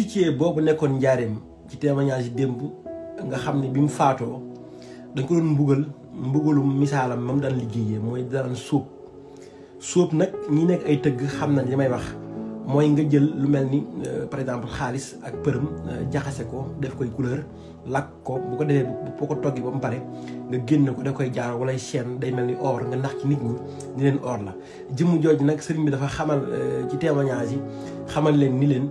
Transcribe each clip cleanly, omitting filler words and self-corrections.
bijoutier boobu nekkoon njaareem ci témoignage yi démb nga xam ne bi mu faatoo dañ ko doon mbugalum misaalam mam daan liggéeyee mooy daan sóob nag ñi nekk ay tëgg xam nañ li may wax mooy nga jël lu mel ni par exemple xaalis ak përëm jaxase ko def koy couleur lakk ko bu ko defee boo ko toggi ba mu pare nga génn ko def koy jaar wala chaîne day mel ni or nga nax ci nit ñi ni leen or la jëmm jooju nag sëriñ bi dafa xamal ci témoignage yi xamal leen ni leen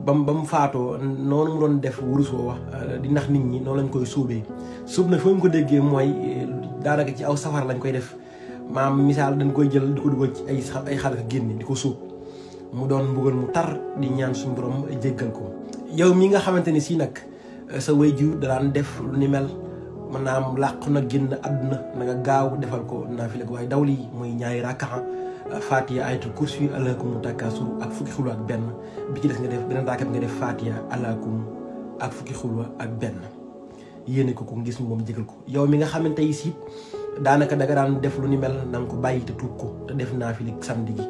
ba mu faatoo noonu mu doon def wurusoo wax di nax nit ñi noonu lañ koy sóobee sóob nag foo ñu ko déggee mooy daanaka ci aw safar lañ koy def maam misaal dañ koy jël di ko dugal ci ay xale génne di ko sóob mu doon mbugal mu tar di ñaan suñu borom jéggal ko yow mi nga xamante ni si nag sa waajur daan def lu ni mel mën naa am làqu na génn àdduna na nga gaaw defal ko naafila waaye dawli muy ñaari rakkaa Fatiha ayatul kursi alaakum takaasur ak fukki xulwa ak benn bi ci des nga def beneen rakat nga def Fatiha alaakum ak fukki xulwa ak benn yéene ko ngis moom jégal ko yow mi nga xamante yi si daanaka danga daan def lu ni mel na nga ko bàyyi te tuub ko te def naafila samedi gi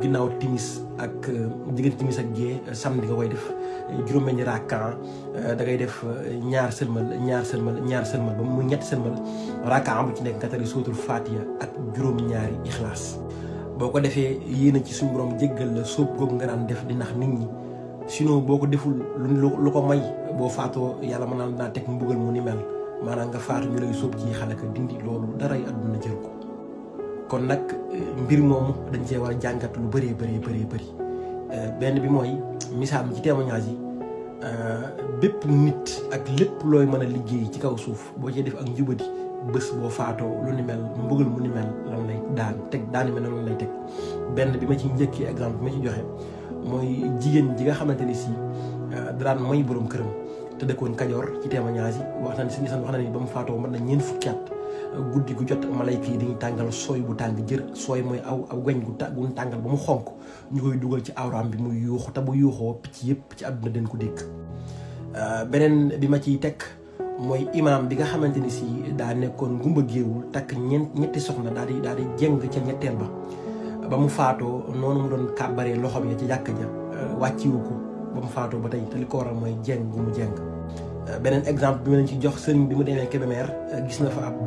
ginnaaw timis ak diggante timis ak gée samedi nga koy def juróom-benni rakka da ngay def ñaar sëlmal ba mu ñetti sëlmal rakka bu ci nekk nga tari sootul Fatiha ak juróom-ñaari ixlaas boo ko defee yéena ci suñu borom jéggal la sóob googu nga daan def di nax nit ñi sinon boo ko deful lu ko may boo faatoo yàlla mën naa teg mbugal mu ni mel maanaam nga faatu ñu lay sóob ci xale ka dindi loolu daray àdduna jël ko kon nag mbir moomu dañ cee war a jàngat lu bëree bëri benn bi mooy misaal mi ci témoignage yi bépp nit ak lépp looy mën a liggéey ci kaw suuf boo cee def ak njubadi bés boo faatoo lu ni mel mbugal mu ni mel lan lay daani mel lan lay teg benn bi ma ci njëkkee exemple bi ma ci joxe mooy jigéen ji nga xamante ni si daan mooy borom këram te dëkkoon Kajoor ci témoignage yi wax na ni si wax na ni ba mu faatoo mën na ñeent fukki at guddi gu jot malayka yi dañuy tàngal sooy bu tàng jër sooy mooy aw weñ gu tàngal ba mu xonk ñu koy dugal ci awraam bi muy yuuxu te bu yuuxoo picc yëpp ci àdduna den ko dégg beneen bi ma ciy teg mooy imaam bi nga xamante ni si daa nekkoon gumba géewul takk ñetti soxna daal di jeng ca ñetteel ba mu faatoo noonu mu doon kàbbaree loxoom ya ci jàkk ja wàcciwu ko ba mu faatoo ba tey te li ko waral mooy jeng gu mu jeng beneen exemple bi ma leen ci jox sëriñ bi mu demee Kébémer gis na fa ab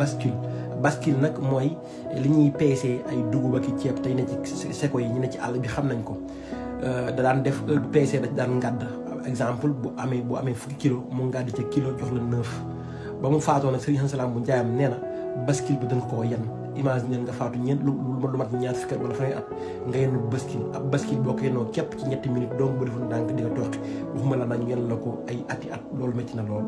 bascule nag mooy li ñuy peesee ay dugub ak ceeb tey ne ci seko yi ñu ne ci àll bi xam nañ ko da daan def peesee da daan ngàdd exemple bu amee fukki kilo mu ngàdd ca kilo jox la 9 ba mu faatoo nag sëriñ Salaam bu njaayam nee na bascule bi dañ koo yen imagine nga faatu lu mat ñaar fukki at wala fanweeri at nga yenn ab bascule boo ko yennoo képp ci ñetti minutes donc ba defoon ndànk di nga tooxi waxuma la nañu yenn la ko ay ati at loolu métti na lool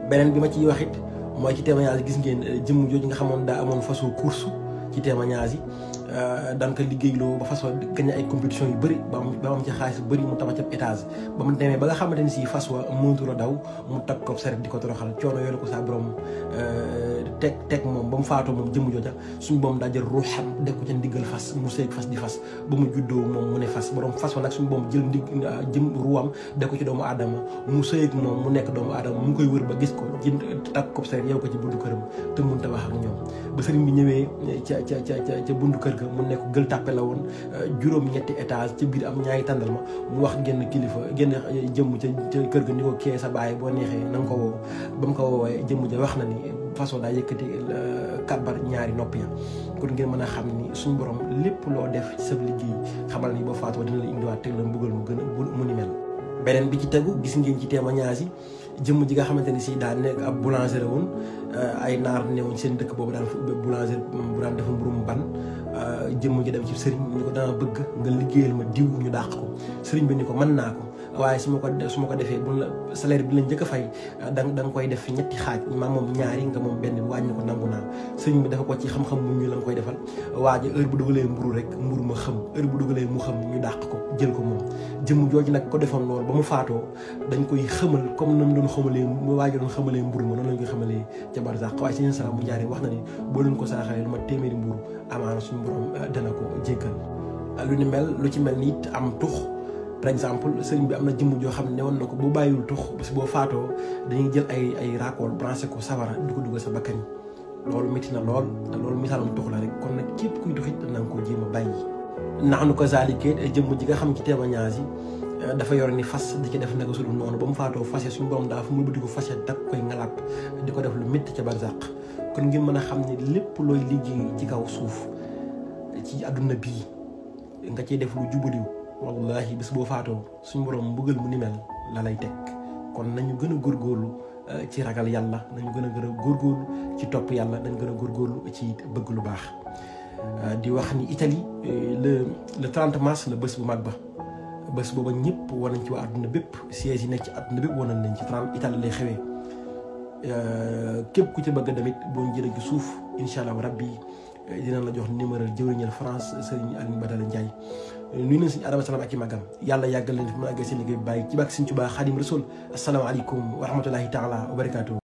beneen bi ma ciy wax it mooy ci témoignage gis ngeen jëmm jooju nga xamoon daa amoon façon course ci témoignage yi daan ko liggéeyloo ba façon gagné ay compétition yu bëri ba am ci xaalis bu bëri mu tabax ci étage ba mu demee ba nga xamante ni si fas wa mënatul a daw mu tag ko saret di ko toroxal coono yooyu la ko saa borom teg moom ba mu faatoo moom jëmm jooja suñu boom daa jël ruuxam def ko ca ndiggal fas mu seeg fas di fas ba mu juddoo moom mu ne fas borom fas wa nag suñu boom jël jëm ruwam def ko ci doomu aadama mu seeg moom mu nekk doomu aadama mu ngi koy wër ba gis ko tag ko saret yow ko ci buntu këram te mënut a wax ak ñoom ba sëriñ bi ñëwee ca buntu kër ga mu nekk gël tàppe la woon juróom-ñetti étage ca biir am ñaari tàndal ma mu wax génn kilifa génn jëmm ca kër ga ni ko kee sa baay boo neexee na nga ko woo ba mu ko woowee jëmm ja wax na ni façon daa yëkkati kàbbar ñaari nopp ya kon ngeen mën a xam ni suñu borom lépp loo def ci sa liggéey xamal ni boo faatoo dina la indiwaat teg la mbugal mu gën a mu ni mel beneen bi ci tegu gis ngeen ci témoignage yi jëmm ji nga xamante ni si daa nekk ab boulanger woon ay naar newoon seen dëkk boobu daan boulanger bu daan defa mburum ban jëmm ji dem ci sëriñ ni ko dama bëgg nga liggéeyal ma diw ñu dàq ko sëriñ bi ni ko mën naa ko waaye su ma ko defee bu la salaire bi la njëkk a fay da nga koy def ñetti xaaj maam moom ñaari nga moom benn bi wàññi ko nangu naa sëriñ bi dafa ko ci xam-xam mu ñu la nga koy defal waaye heure bu dugalee mburu rek mburu ma xam heure bu dugalee mu xam ñu dàq ko jël ko moom jëmm jooju nag ko defoon loolu ba mu faatoo dañ koy xamal comme nam doon xamalee mu waaji doon xamalee mburu ma noonu lañ koy xamalee ca barzaq waaye seen salaam bu jaaree wax na ni boo leen ko saraxalee lu ma téeméeri mburu amaana suñu borom dana ko jéggal lu ni mel lu ci mel ni it am tux par exemple sëriñ bi am na jëmm joo xam ne woon na ko boo bàyyiwul tux parce que boo faatoo dañuy jël ay raakool branché ko sawara di ko dugal sa bakkan yi loolu métti na lool te loolu misaalum tux la rek kon nag képp kuy tuxit na nga ko jéem a bàyyi nax nu ko zaalikee jëmm ji nga xam ci témoignage yi dafa yor ni fas di ci def naka su dul noonu ba mu faatoo fas suñu borom daa fa mu bëgg ko fas dak koy ngalaat di ko def lu métti ca barzaq kon ngeen mën a xam ne lépp looy liggéey ci kaw suuf ci àdduna bii nga ciy def lu jubaliw wallahi bis boo faatoo suñu borom mbugal mu ni mel la lay teg kon nañu gën a góorgóorlu ci ragal yàlla nañu gën a góorgóorlu ci topp yàlla nañu gën a góorgóorlu ci bëgg lu baax di wax ni Italie le 30 mars la bés bu mag ba bés booba ñëpp war nañ ci waa àdduna bépp siège yi nekk ci àdduna bépp war nañ ci 30 Italie lay xewee képp ku ci bëgg damit boo jëlee ci suuf incha allah rabbi dina la jox numéro jëwriñal France Serigne Alioune Badara Ndiaye nuyu nañ suñu Adama Salaam ak i magam yàlla yàggal leen fi mu àggee seen liggéey bàyyi ci bàkk Sëriñ Tuubaa Xaadim Rasuul asalaamaaleykum wa rahmatullahi taala wa barakaatu.